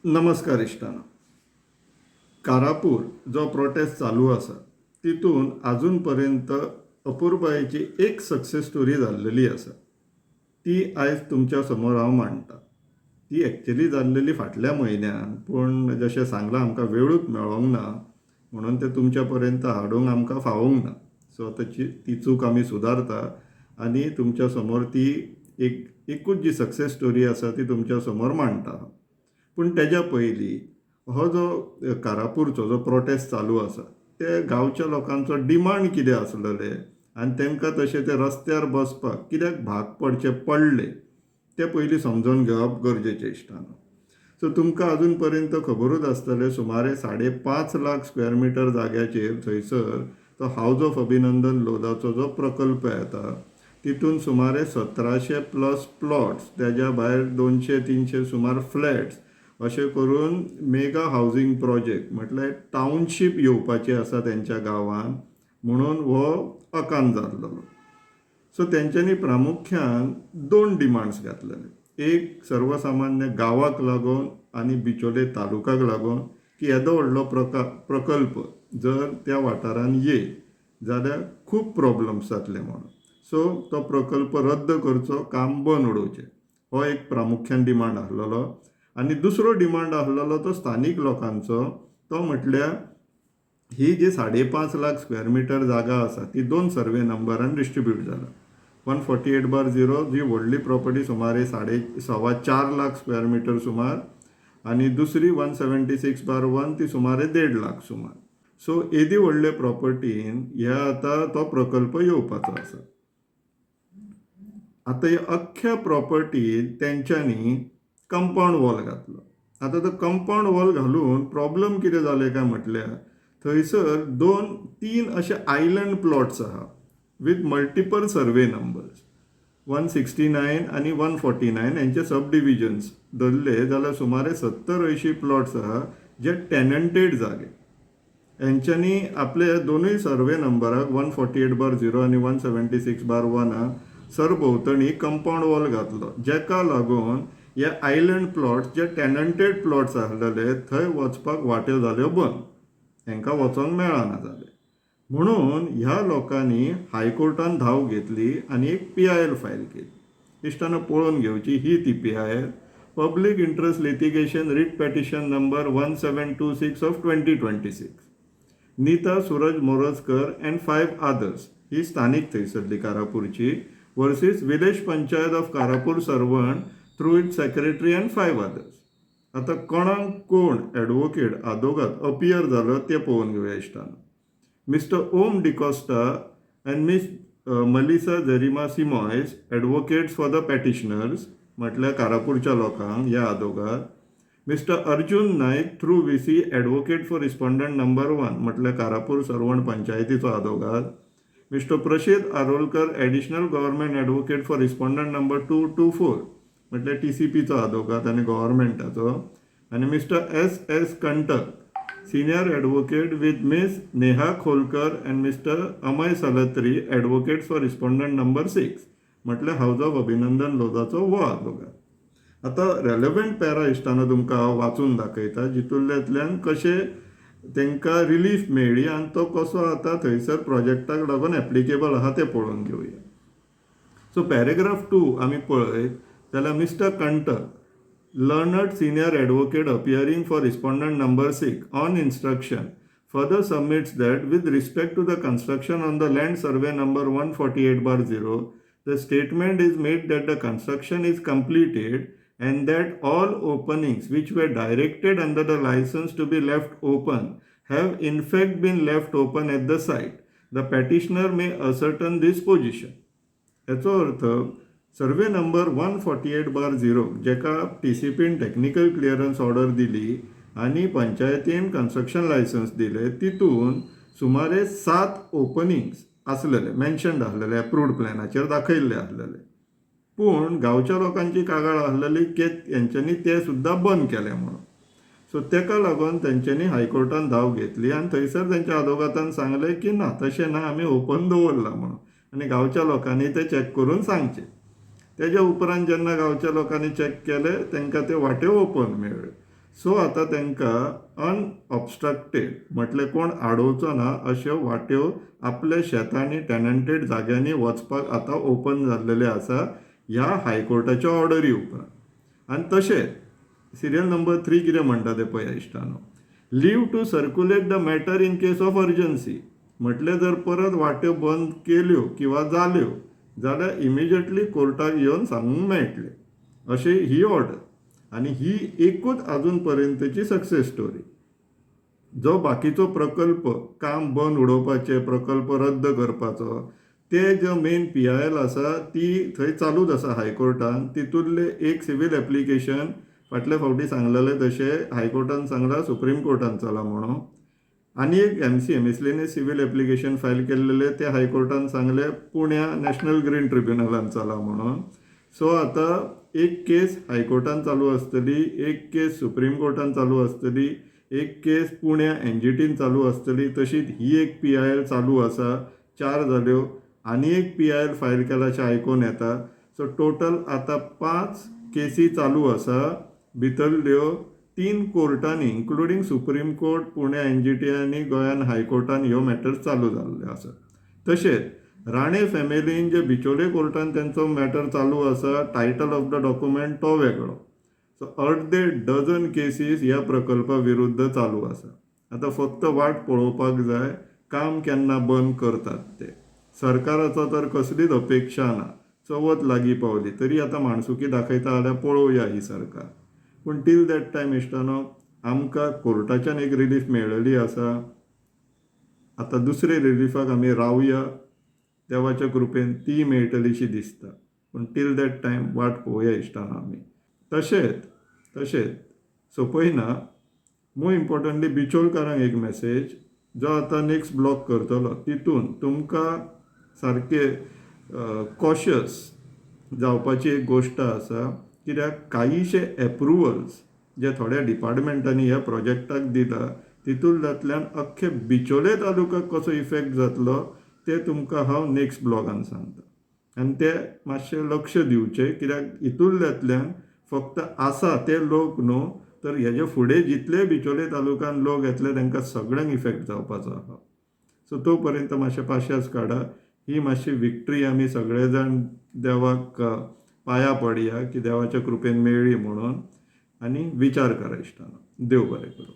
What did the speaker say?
नमस्कार इश्टानो. कारापूर जो प्रोटेस्ट चालू आसा तितून आजून पर्यंत अपुरबायेची एक सक्सेस स्टोरी जाल्लेली आसा, ती आयज तुमच्या समोर हांव मांडटा. ती एक्चुली जाल्लेली फाटल्या म्हयन्यान, पूण जशें सांगलां, आमकां वेळूच मेळोंक ना म्हणून तें तुमच्या पर्यंत हाडूंक आमकां फावूंक ना. सो ताची ती चूक आमी सुदारता आनी तुमच्या समोर ती एक एकूच जी सक्सेस स्टोरी आसा ती तुमच्या समोर मांडटा. पूण तेज्या पयलीं हो जो कारापूरचो जो प्रोटेस्ट चालू आसा, ते गांवच्या लोकांचो डिमांड कितें आसलेले आनी तांकां तशें ते रस्त्यार बसपाक कित्याक भाग पडचें पडलें, तें पयलीं समजून घेवप गरजेचें इश्टानो. सो तुमकां अजून पर्यंत खबरूच आसतलें, सुमारे 5.5 लाख स्क्वेअर मिटर जाग्याचेर थंयसर तो हावज ऑफ अभिनंदन लोधाचो जो प्रकल्प येता, तितून सुमारे 1700 प्लस प्लॉट्स, तेज्या भायर 200-300 सुमार फ्लॅट्स, अशें करून मेगा हावजींग प्रोजेक्ट, म्हटल्यार टावनशीप येवपाची आसा तेंच्या गांवान म्हणून हो आकांत जाल्लो. सो तेंच्यांनी प्रामुख्यान दोन डिमांड्स घातलेले. एक सर्वसामान्य गांवाक लागून आनी बिचोले तालुकाक लागून की येदो व्हडलो प्रकल्प जर त्या वाठारान येयत जाल्यार खूब प्रॉब्लम्स जातले म्हणून. सो तो प्रकल्प रद्द करचो, काम बंद उडोवचें, हो एक प्रामुख्यान डिमांड आसलेलो. आनी दुसरो डिमांड आसलेलो तो स्थानीक लोकांचो, तो म्हटल्यार ही जी 5.5 लाख स्क्वेअर मिटर जागा आसा ती दोन सर्वे नंबरान डिस्ट्रिब्यूट जाला. 148/0 जी व्हडली प्रॉपर्टी सुमारे 4.25 लाख स्क्वेअर मिटर सुमार आनी दुसरी 176/1 ती सुमारे 1.5 लाख सुमार. सो येदी व्हडले प्रॉपर्टीन ह्या आतां तो प्रकल्प येवपाचो आसा. आतां ह्या अख्ख्या प्रॉपर्टीन तेंच्यांनी कंपावंड वॉल घातलो. आतां तो कंपावंड वॉल घालून प्रॉब्लम कितें जालें काय म्हटल्यार थंयसर दोन तीन अशे आयलंड प्लॉट्स आहा with multiple survey numbers. 169 आनी 149 हेंचे सब डिविजन्स धरले जाल्यार सुमारे 70-80 प्लॉट्स आहा जे टेनंटेड जागे. हेंच्यांनी आपले दोनूय सर्वे नंबराक, 148/0 आनी 176/1 सरभोंवतणी कंपावंड वॉल घातलो, जेका लागून हे आयलंड प्लॉट्स जे टेनंटेड प्लॉट्स आसलेले थंय वचपाक वाट्यो जाल्यो बंद, हेंकां वचोंक मेळना जालें. म्हणून ह्या लोकांनी हायकोर्टान धांव घेतली आनी एक पीआयएल फायल केली. इश्टानो, पळोवन घेवची ही ती PIL, Public Interest Litigation Writ Petition number 1726 of 2026, Nita Suraj Morajkar and five others, he स्थानीक थंयसरली कारापूरची, versus Village Panchayat of Karapur Sarvan through its secretary and five others. आतां कोणाक कोण एडवोकेट आदोगाद अपियर जालो तें पळोवन घेवया इश्टानो. Mister Om D'Costa and Miss Melissa Jerima Simoes, advocates for the petitioners, म्हटल्यार कारापूरच्या लोकांक ह्या आदोगाद. Mister Arjun Naik through VC, advocate for respondent number 1, म्हटल्यार कारापूर सर्वण पंचायतीचो आदोगाद. Mister Prashed Arolkar, additional government advocate for respondent number 2 to 4, म्हटल्यार टीसीपीचो आदोगाद आनी गव्हर्मेंटाचो. आनी Mister S S Kantak, senior advocate, with Miss Neha Kholkar and Mister Amay Salatri, advocates for respondent number 6, म्हटल्यार house of अभिनंदन लोधाचो हो आदवोगाद. आतां relevant para इश्टानो तुमकां हांव वाचून दाखयता, जितूंतल्यान कशें तांकां रिलीफ मेळ्ळी आनी तो कसो आतां थंयसर प्रोजेक्टाक लागून एप्लिकेबल आहा तें पळोवन घेवया. सो पॅरेग्राफ 2 आमी पळयत जाल्यार, Mister Kantak, learned senior advocate appearing for respondent number 6 on instruction, further submits that with respect to the construction on the land survey number 148/0, the statement is made that the construction is completed and that all openings which were directed under the license to be left open have in fact been left open at the site. The petitioner may ascertain this position. याचो अर्थ survey number 148/0, जेका टीसीपीन technical clearance order दिली आनी पंचायतीन construction licence दिले, तितून सुमारे सात openings आसलेले, मेन्शन्ड आसलेले, एप्रूव्ड प्लॅनाचेर दाखयल्ले आसलेले. पूण गांवच्या लोकांची कागाळ आसलेली की हेंच्यांनी ते सुद्दां बंद केले म्हणून. सो तेका लागून तेंच्यांनी हायकोर्टान धांव घेतली आनी थंयसर तेंच्या आदवोगादान सांगलें की ना, तशें ना, आमी ओपन दवरलां म्हणून आनी गांवच्या लोकांनी तें चॅक करून सांगचें. तेज्या उपरांत जेन्ना गांवच्या लोकांनी चॅक केलें, तांकां त्यो वाट्यो ओपन मेळ्ळ्यो. सो आतां तांकां अनऑबस्ट्रक्टेड, म्हटल्यार कोण आडोवचो ना अश्यो वाट्यो आपल्या शेतांनी, टॅनंटेड जाग्यांनी वचपाक आतां ओपन जाल्लेले आसा ह्या हायकोर्टाच्या ऑर्डरी उपरांत. आनी तशेंच सिरियल नंबर 3 कितें म्हणटा तें पळया इश्टानो. Leave to circulate the matter in case of urgency. म्हटल्यार जर परत वाट्यो बंद केल्यो किंवा जाल्यो जाल्यार इमिजिएटली कोर्टाक येवन सांगूंक मेळटलें, अशी ही ऑर्डर. आनी ही एकूच आजून पर्यंतची सक्सेस स्टोरी. जो बाकीचो प्रकल्प काम बंद उडोवपाचे, प्रकल्प रद्द करपाचो, ते जो मेन PIL आसा ती थंय चालूच आसा हायकोर्टान. तितूंतले एक सिवील एप्लिकेशन फाटल्या फावटी सांगलेलें तशें हायकोर्टान सांगलां सुप्रीम कोर्टान चला म्हणून. आनी एक MCA miscellaneous civil application file केल्लेलें तें हायकोर्टान सांगलें पुण्या नॅशनल ग्रीन ट्रिब्युनलान चला म्हणून. सो आतां एक केस हायकोर्टान चालू आसतली, एक केस सुप्रीम कोर्टान चालू आसतली, एक केस पुण्या NGTन चालू आसतली, तशीच ही एक PIL चालू आसा. 4 जाल्यो. आनी एक PIL file केला अशें आयकून येता. सो टोटल आतां 5 केसी चालू आसा, भितरल्यो 3 कोर्टांनी including supreme court, Pune NGT आनी गोंयान हायकोर्टान ह्यो मॅटर्स चालू जाल्ल्यो आसा. तशेंच राणे फॅमिलीन जे बिचोले कोर्टान तेंचो मॅटर चालू आसा, टायटल ऑफ the document तो वेगळो. सो अर्दे डझन केसीस ह्या प्रकल्पा विरुद्ध चालू आसा. आतां फक्त वाट पळोवपाक जाय काम केन्ना बंद करतात ते. सरकाराचो तर कसलीच अपेक्षा ना. चवथ लागीं पावली तरी आतां माणसुकी दाखयता जाल्यार पळोवया ही सरकार. पूण टील that time इश्टानो, आमकां कोर्टाच्यान एक रिलीफ मेळ्ळेली आसा. आतां दुसरे रिलीफाक आमी रावया, देवाच्या कृपेन ती मेळटलीशी दिसता. पूण टील that time वाट पळोवया इश्टानो आमी. तशेंच तशेंच सोंपयना, मोर इम्पोर्टंटली बिचोलकारांक एक मॅसेज, जो आतां नेक्स्ट ब्लॉग करतलो तितून तुमकां सारकें कॉशस जावपाची एक गोश्ट आसा. कित्याक कांयशे एप्रुवल्स जे थोड्या डिपार्टमेंटांनी ह्या प्रोजेक्टाक दिला तितूंतल्यान अख्खे बिचोले तालुक्याक कसो इफेक्ट जातलो ते तुमकां हांव नेक्स्ट ब्लॉगान सांगता. आनी ते मातशें लक्ष दिवचें, कित्याक हितूंतल्यान फक्त आसा ते लोक न्हू, तर हेजे फुडें जितले बिचोले तालुक्यान लोक येतले तांकां सगळ्यांक इफेक्ट जावपाचो आसा. सो तो पर्यंत मातशें पाशेंस काडा. ही मातशी विक्ट्री आमी सगळे जाण देवाक पांया पडया की देवाच्या कृपेन मेळ्ळी म्हणून, आनी विचार करा इश्टानो. देव बरें करूं.